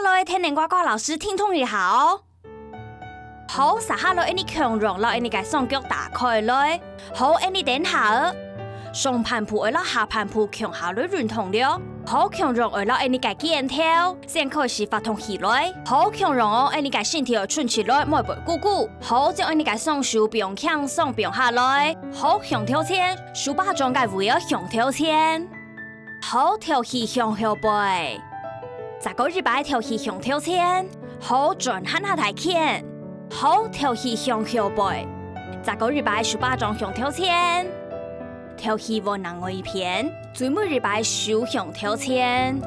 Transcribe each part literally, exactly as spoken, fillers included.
來，跈等乖乖老師停動一下哦。好，續下來，𠊎俚共樣摎𠊎俚个雙腳打開來。好，𠊎俚等下仔，上半部愛摎下半部共下來運動了。好，共樣愛摎𠊎俚个肩頭，先開始活動起來。好，共樣哦，𠊎俚个身體愛伸直來，莫背痀痀。好，將𠊎俚个雙手放輕鬆放下來。好，向頭前，手巴掌个位仔向頭前。 好，敨氣向後背。再過一擺敨氣向頭前。好，轉還較大圈。好，敨氣向後背。再過一擺手巴掌向頭前。敨氣換另外一片，最尾一擺手向頭前。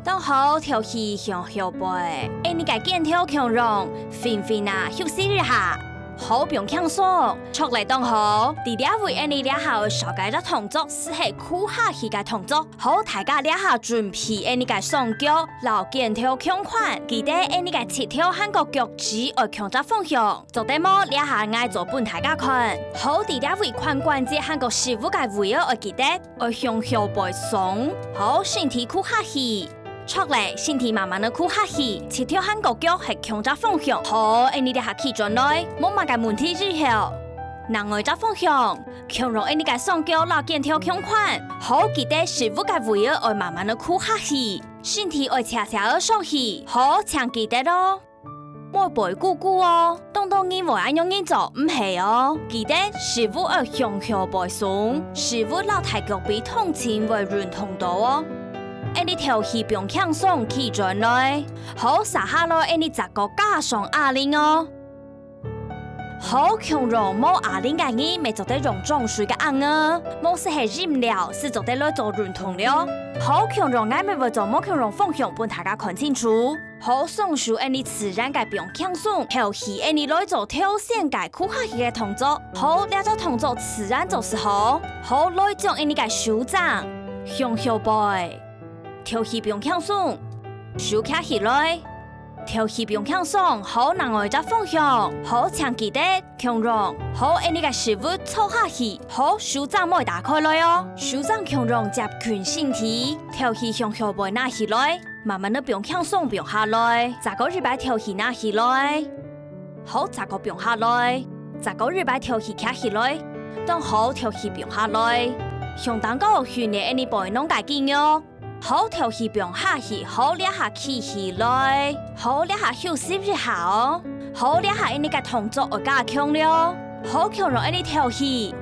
當好，敨氣向後背。𠊎俚个肩頭共樣，輕輕仔休息一下。好，放輕鬆，著咧當好。在這位𠊎俚這下愛紹介个動作，就係跍下去个動作。 好，大家這下準備𠊎俚个雙腳摎肩頭共款，記得𠊎俚个膝頭還過腳趾愛共隻方向，做得無？這下𠊎做分大家看。好，在這位髖關節還過屎朏个位仔愛記得，愛向後背鬆。好，身體跍下去，著咧，身體慢慢仔跍下去，膝頭還過腳係共隻方向。好，𠊎俚這下企轉來，無麼个問題以後，另外隻方向， 共樣𠊎俚个雙腳摎肩頭共款，好，記得屎朏个位仔愛慢慢仔跍下去，身體愛斜斜仔上去，好，請記得哦。莫背痀痀哦，當多人會恁樣仔做，毋係哦。記得屎朏愛向後背鬆，屎朏摎大腳髀同前會運動著哦。𠊎俚敨氣放輕鬆，企轉來，好，續下來𠊎俚隻腳加上啞鈴哦。 好，共樣無啞鈴个人，乜做得用裝水个罌仔，無就係飲料，就做得來做運動了。好，共樣𠊎乜會做無共樣方向分大家看清楚。好，雙手𠊎俚自然个放輕鬆，敨氣𠊎俚來做頭先个跍下去个動作。好，這隻動作自然做就好。好，來將𠊎俚个手踭向後背，敨氣放輕鬆，手擎起來。 敨氣放輕鬆，好，另外一隻方向。好，請記得，共樣。好，𠊎俚个屎朏坐下去。好，手踭莫打開來哦。手踭共樣接近身體，敨氣向後背拿起來，慢慢仔放輕鬆放下來。再過一擺敨氣拿起來。好，再過放下來。再過一擺敨氣擎起來。當好，敨氣放下來。向頂高訓練𠊎俚背囊个肌肉。 好，敨氣放下去，好，這下企起來，好，這下休息一下哦。好，這下𠊎俚个動作愛加強了。好，共樣𠊎俚敨氣，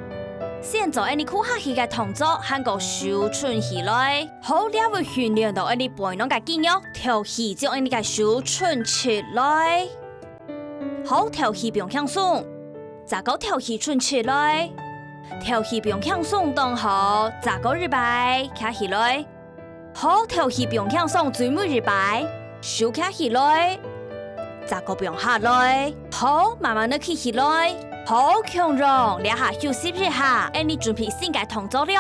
先做𠊎俚跍下去个動作，還過手伸起來。好，這會訓練著𠊎俚背囊个肌肉，敨氣將𠊎俚个手伸直來。好，敨氣放輕鬆，再過敨氣伸直來。敨氣放輕鬆，當好，再過一擺，擎起來。 好，敨氣放輕鬆，最尾一擺，手擎起來，再過放下來。好，慢慢仔企起來。好，共樣，這下休息一下，𠊎俚準備新个動作了。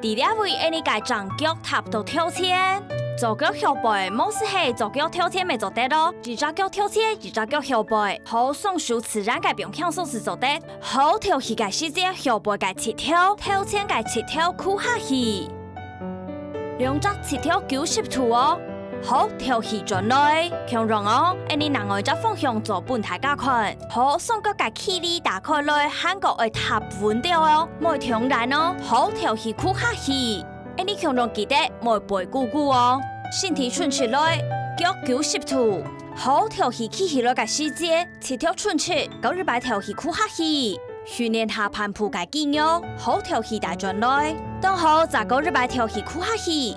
在這位，𠊎俚个正腳踏到頭前，左腳後背，無就係左腳頭前乜做得哦。一隻腳頭前，一隻腳後背。好，雙手自然个放輕鬆就做得。好，敨氣个時節，後背个膝頭，頭前个膝頭跍下去。 兩隻膝頭九十度哦。好，敨氣轉來，共樣哦，𠊎俚另外一隻方向做分大家看。好，雙腳个距離打開來，還過愛踏穩著哦，莫忒懶哦。好，敨氣跍下去，𠊎俚共樣記得莫背痀痀哦。身體伸直來，腳九十度。好，敨氣企起來个時節， 膝頭伸直，過一擺敨氣跍下去，訓練下盤部个肌肉，好，敨氣帶轉來，當好，再過一擺敨氣跍下去，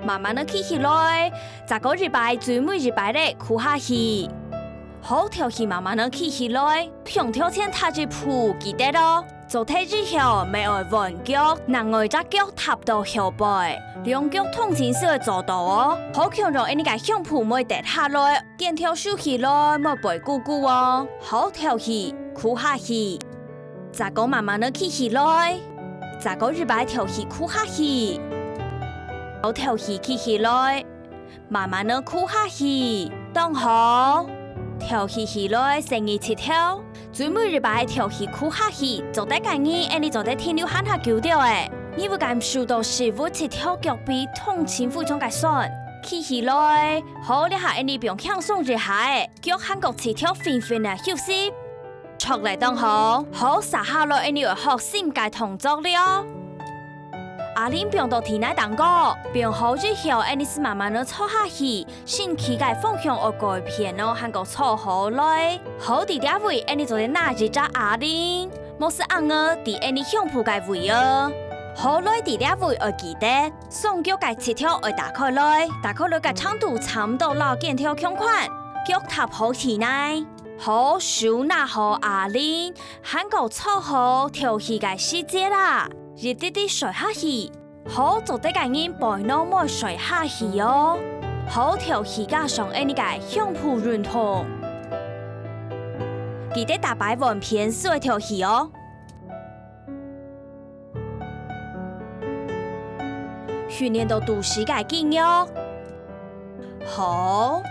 慢慢仔企起來，再過一擺，最尾一擺咧跍下去，好，敨氣慢慢仔企起來，向頭前踏一步，記得哦。 做忒以後，乜愛換腳，另外一隻腳踏到後背，兩腳同前就會做到哦。好，共樣𠊎俚个胸脯莫跌下來，肩頭收起來，莫背痀痀哦。好，敨氣，跍下去，再過慢慢仔企起來，再過一擺敨氣，跍下去，好，敨氣，企起來。 慢慢仔跍下去，當好。敨氣起來，伸直膝頭，最尾一擺敨氣跍下去，做得个人，𠊎俚做得停留還較久兜仔。你會感受到屎朏、膝頭、腳髀同前非常个痠，企起來，好，這下𠊎俚放輕鬆一下仔，腳還過直直挺挺仔休息。著咧，當好，好，續下來𠊎俚愛學新个動作了。 啞鈴放到地泥頂高，放好以後，𠊎俚就慢慢仔坐下去，身軀个方向愛改變哦，還過坐好來。好，在這位，𠊎俚做得拿一隻啞鈴，無就恁仔，在𠊎俚胸脯个位仔。好，來在這位愛記得，雙腳个膝頭愛打開來，打開來个長度差毋多摎肩頭共款，腳踏好地泥。好，手拿好啞鈴，還過坐好敨氣个時節啦。 一滴滴睡下去，好，做得个人背囊莫睡下去哦。好，敨氣加上𠊎俚个胸脯運動。記得逐擺換片手敨氣哦。訓練到肚屎个肌肉。好，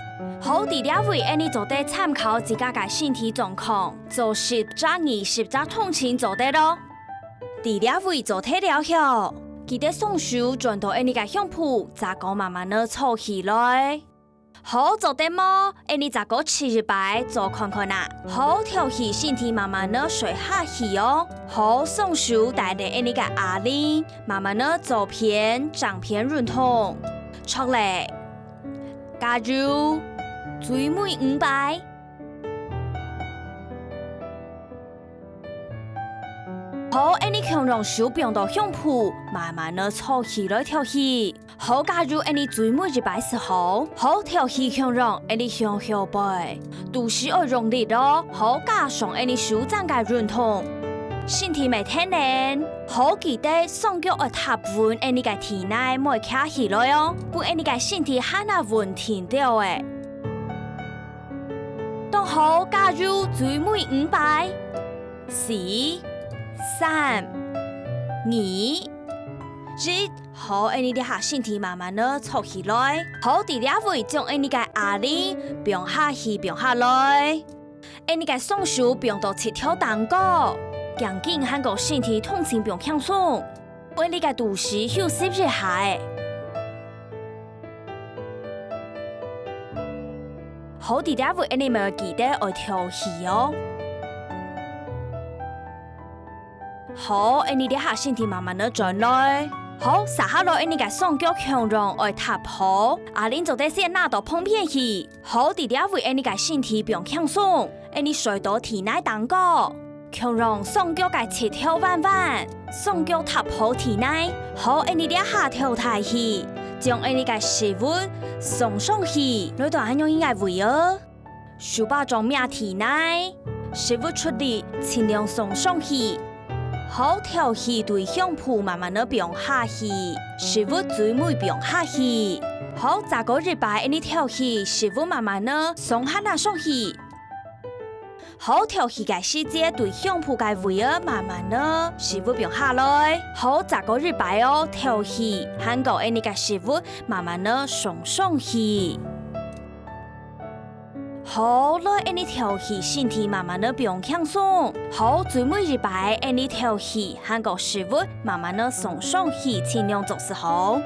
好，在這位𠊎俚做得參考自家个身體狀況，做十隻、二十隻通勤做得咯。 在這位做忒了後，記得雙手轉到𠊎俚个胸脯，再過慢慢仔坐起來。好，做得無？𠊎俚再過試一擺，做看看啊。好，敨氣身體慢慢仔睡下去哦。好，雙手帶等𠊎俚个啞鈴，慢慢仔左片、正片運動。著咧，加油！最尾五擺。 好，𠊎俚共樣手放到胸脯，慢慢仔坐起來敨氣。好，加油，𠊎俚最尾一擺就好。好，敨氣共樣，𠊎俚向後背，肚屎愛用力哦。好，加上𠊎俚舒展个運動，身體乜挺直。好，記得雙腳愛踏穩𠊎俚个地泥，莫徛起來哦，分𠊎俚个身體還較穩定兜仔。 當好，加油，最尾五擺。四、三、二、一。好，𠊎俚這下身體慢慢仔坐起來。好，在這位將𠊎俚个啞鈴放下去，放下來。𠊎俚个雙手放到膝頭頂高，頸根還過身體同齊放輕鬆。 分𠊎俚个肚屎休息一下仔。好，在這位𠊎俚乜記得愛敨氣哦。好，𠊎俚這下身體慢慢仔轉來。好，續下來𠊎俚个雙腳共樣愛踏好，啞鈴做得先拿到旁邊去。好，在這位𠊎俚个身體放輕鬆。 𠊎俚睡到地泥頂高，共樣雙腳个膝頭彎彎，雙腳踏好地泥，好，𠊎俚這下敨大氣，將𠊎俚个屎朏送上去，來到恁樣个位仔，手巴掌摸地泥，屎朏出力，盡量送上去。好，敨氣對胸脯慢慢仔放下去，屎朏最尾放下去。好，再過一擺，𠊎俚敨氣，屎朏慢慢仔送還拿上去。 好，敨氣个時節，對胸脯个位仔慢慢仔屎朏放下來。好，再過一擺哦，敨氣，還過𠊎俚个屎朏慢慢仔送上去。好，來，𠊎俚敨氣，身體慢慢仔放輕鬆。好，最尾一擺，𠊎俚敨氣，還過屎朏慢慢仔送上去，盡量做就好。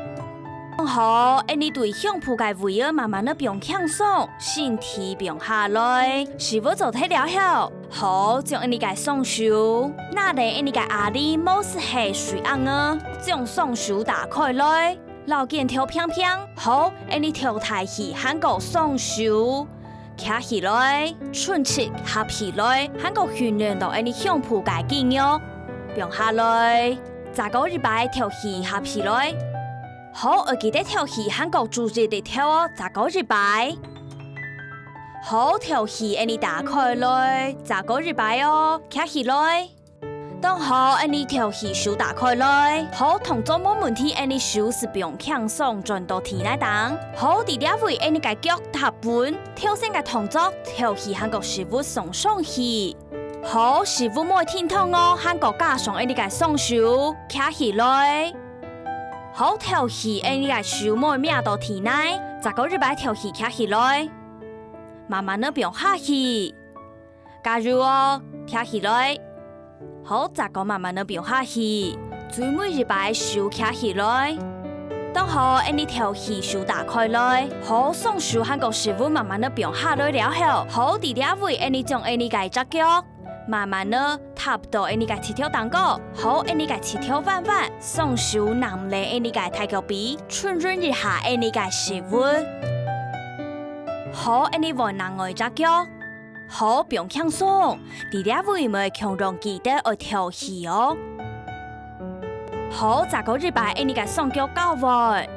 好，𠊎俚對胸脯个位仔慢慢仔放輕鬆，身體放下來，屎朏做忒了後，好，將𠊎俚个雙手，拿等𠊎俚个啞鈴無就係水盎仔，將雙手打開來，摎肩頭平平，好，𠊎俚敨大氣還過雙手 擎起來，伸直合起來，還過訓練到𠊎俚胸脯个肌肉。放下來，再過一擺敨氣合起來。好，愛記得敨氣還過注意力敨哦，再過一擺。好，敨氣𠊎俚打開來，再過一擺哦，擎起來。 當好，𠊎俚敨氣手打開來。好，動作無問題，𠊎俚手就放輕鬆轉到地泥頂。好，在這位𠊎俚个腳踏穩，頭先个動作，敨氣還過屎朏送上去。好，屎朏莫停動哦，還過加上𠊎俚个雙手擎起來。好，敨氣𠊎俚个手莫摸到地泥，再過一擺敨氣擎起來，慢慢仔放下去。 加油哦，擎起來！好，再過慢慢仔放下去，最尾一擺手擎起來。當好，𠊎俚頭戲手打開來，好雙手還過食物慢慢仔放下來了後，好在這位𠊎俚將𠊎俚个隻腳，慢慢仔踏到𠊎俚个膝頭頂高，好𠊎俚个膝頭彎彎，雙手揇等𠊎俚个大腳髀，順順一下𠊎俚个食物。好，𠊎俚換另外隻腳。 好，放輕鬆，在這位乜共樣記得愛敨氣哦。好，再過一擺𠊎俚个雙腳交換，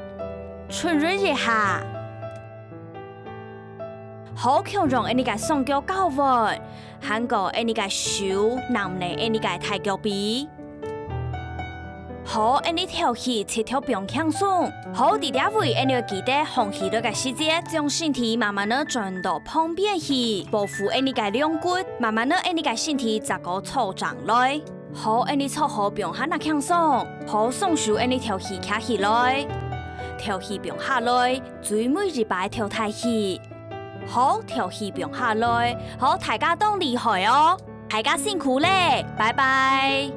順順一下。好，共樣𠊎俚个雙腳交換，還過𠊎俚个手揇等𠊎俚个大腳髀。 好，𠊎俚敨氣，膝頭放輕鬆。好，在這位𠊎俚愛記得䟘起來个時節，將身體慢慢仔轉到旁邊去，保護𠊎俚个龍骨，慢慢仔𠊎俚个身體再過坐正來。好，𠊎俚坐好放下那輕鬆。好，雙手𠊎俚敨氣擎起來，敨氣放下來，最尾一擺敨大氣。 好，敨氣放下來。好，大家當厲害哦！大家辛苦咧，拜拜！